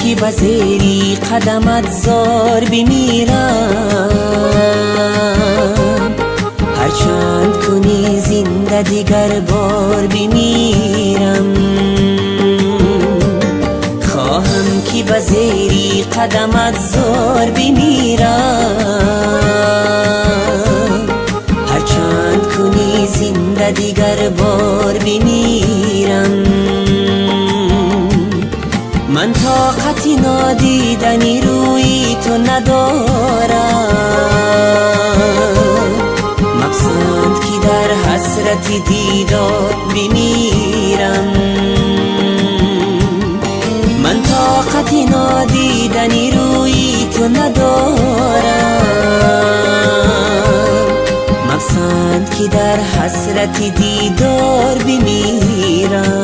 ки ба зери қадамат зор бимирам, ҳарчанд кунӣ зинда дигар бор бимирам. Хоҳам ки ба зери қадамат зор бимирам, ҳарчанд кунӣ зинда дигар бор бимирам. Ман тоқати нодидани рӯи ту надорам, мапасанд ки дар ҳасрати дидор бимирам. Ман тоқати нодидани рӯи ту надорам, мапасанд ки дар ҳасрати дидор бимирам.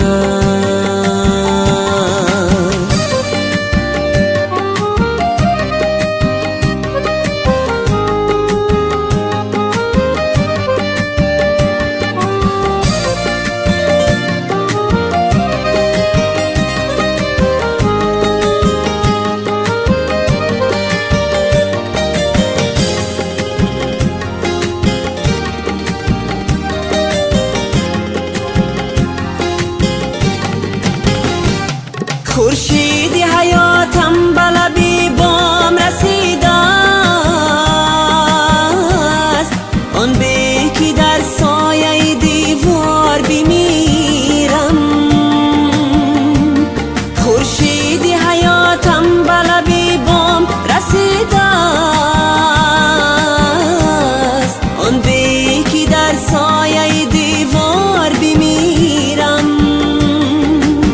Хуршеди ҳаётам ба лаби бом расидааст, он бе ки дар сояи девор бимирам. Хуршеди ҳаётам ба лаби бом расидааст, он бе ки дар сояи девор бимирам.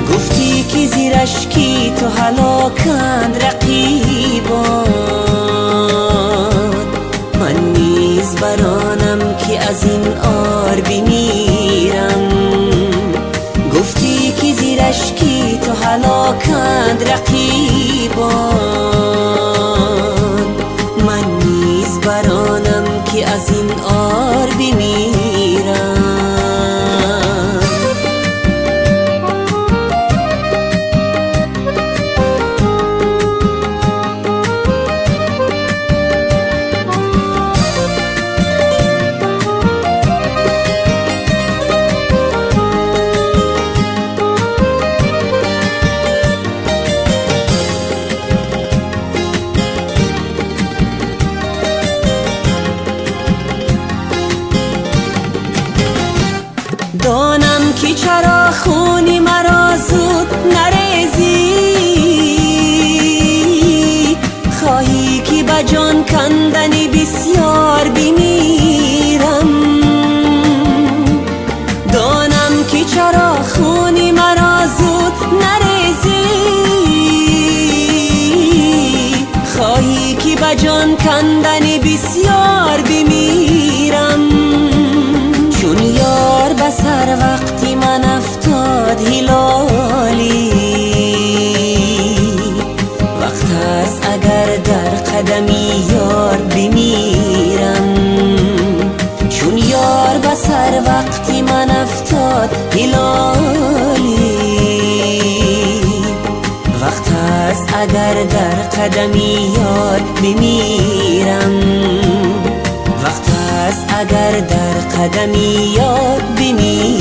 Гуфтӣ ки зери ашки ту ҳалоканд рақибон, ман низ баронам ки аз ин ор бимирам. Гуфтӣ ки зери ашки ту ҳалоканд рақибон, ман низ баронам ки аз ин ор бимирам. Донам ки чаро хуни маро зуд нарезӣ, хоҳӣ ки ба ҷон кандани бисёр бимирам. Донам ки чаро хуни маро зуд нарезӣ, хоҳӣ ки ба ҷон кандани бисёр бимирам. Чун ёр ба сар вақти ман афтод ҳилолӣ, вақт аст агар дар қадами ёр бимирам. Чун ёр ба сар вақти ман афтод ҳилолӣ, вақт аст агар дар қадами ёр бимирам. Вақт аст агар дар қадами ёр бимирам.